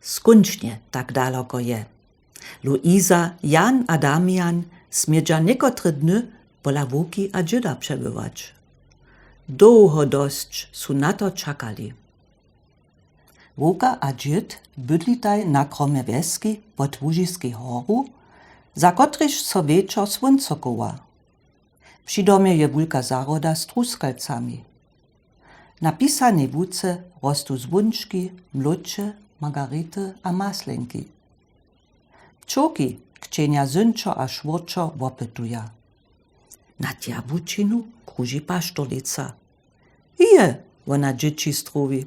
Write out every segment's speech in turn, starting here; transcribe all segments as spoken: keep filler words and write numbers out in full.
Skónčnje tak daloko je. Luisa, Jan a Damian smědźa někotre dny pola wowki a dźěda přebywać. Dołho dosć su na to čakali. Wowka a dźěd bydlitaj na kromje wjeski pod Łužiskej horu, za kotrež so wječor słónco kowa. Při domje je wulka zahroda z truskalcami. Na pisanej łuce rostu złónčki, mlóče, margarity a maslenki. Pčołki kćenja zyńćo a šwórćo wopytuja. Nad jabłučinu kruži paštorlica. Hije, wona dźěći strowi.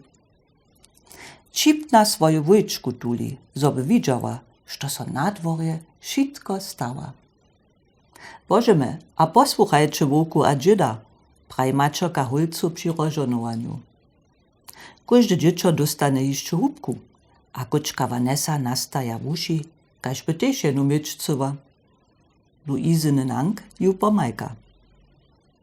Ćipna swoju wójčku tuli, zo by widźała, što so na dworje wšitko stawa. Požemy a posłuchajće wowku a dźěda, praji maćerka hólcu při rozžohnowanju. Kóžde dźěćo dóstanje hišće hubku, a kóčka Vanessa nastaja wuši, kaž by tež jenu měć chcyła. Luizyny nank ju pomajka.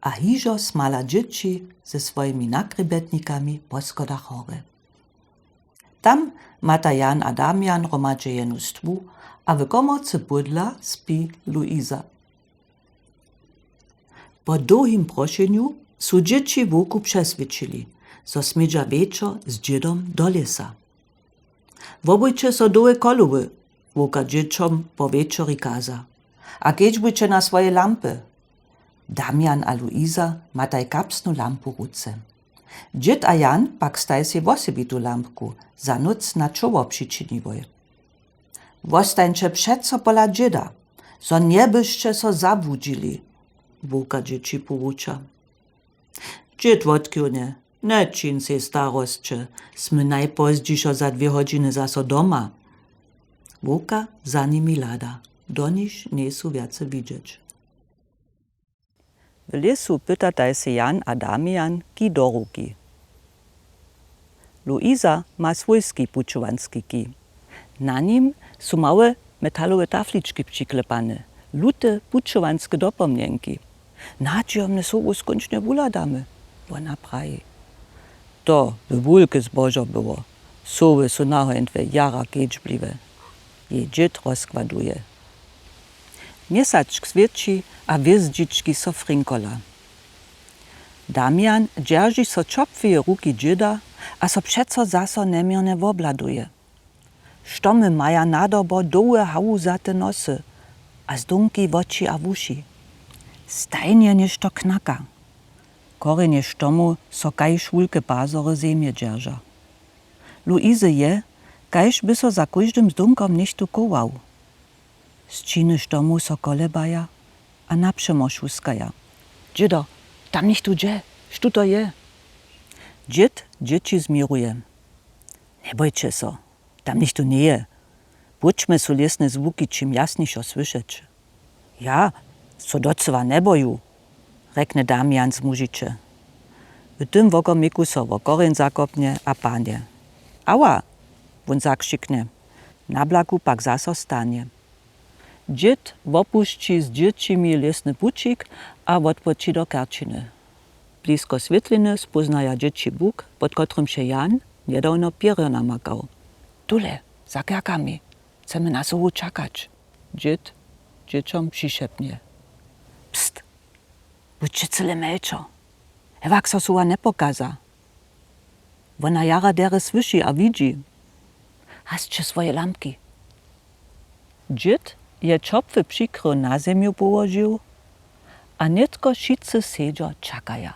A hižo smala dźěći ze swojimi nakrjebjetnikami po schodach hory. Tam mata Jan a Damian hromadźe jenu stwu a w komorce pódla spi Luisa. Po dołhim prošenju su dźěći wowku přeswědčili, zo smědźa wječor z dźědom do lěsa. Wobujće so dołhe cholowy, wowka dźěćom po wječori kaza, a kedźbujće na swoje lampy. Damian a Luisa mataj kapsnu lampu w ruce. Dźěd a Jan pak staj sej wosebitu lampku za nóc na čoło přičiniłoj. Wostańće přeco pola dźěda, zo njebyšće so zabłudźili, wowka dźěći powuča. Dźěd wotkiwnje: Nječiń sej starosće, smy najpozdźišo za dwě hodźiny zaso doma. Wowka za nimi hlada, do nichž njejsu wjace widźeć. W lěsu pytataj sej Jan a Damian kij do ruki. Luisa ma swójski pućowanski kij. Na nim su małe metalowe taflički přiklepane, lute pućowanske dopomnjenki. Nadźijomnje sobu skónčnje wuhladamy, wona praji. To by wulke zbožo było. Soby su nahontwje jara kedźbliwe. Jej dźěd rozkładuje. Měsačk swěći a hwězdźički so frinkola. Damian dźerži so ćopłeje ruki dźěda a so přeco zaso njeměrnje wobhladuje. Štomy maja nadobo dołhe hałuzate nosy a zdónki woči a wuši. Stajnje něšto knaka. Korjenje štomow so kaž wulke pazory zemje dźerža. Luizy je, kaž by so za kóždym zdónkom něchtó chował. Sćiny štomow so kolebaja a na přemož wuskaja. Dźědo, tam něchtó dźe, štó to je? Dźěd dźěći změruje. Njebójće so, tam něchtó njeje. Pućmy su lěsne zwuki čim jasnišo słyšeć. Ja so docyła njeboju, rjekny Damian zmužiće. W tym wokomiku so wo korjeń zakopnje a padnje. Awa! Wón zakřiknje. Na blaku pak zaso stanje. Dźěd wopušći z dźěćimi lěsny pućik a wotpoći do kerčiny. Blisko swětliny spóznaja dźěći buk, pod kotrymž je Jan njedawno pěrjo namakał. Tule, za kerkami, chcemy na sobu čakać, dźěd dźěćom přišepnje. Pst! Budźće cyle mjelčo. Hewak so sowa njepokaza. Wona jara derje słyši a widźi. Hasće swoje lampki. Dźěd je ćopły přikryw na zemju połožił a nětko wšitcy sedźo čakaja.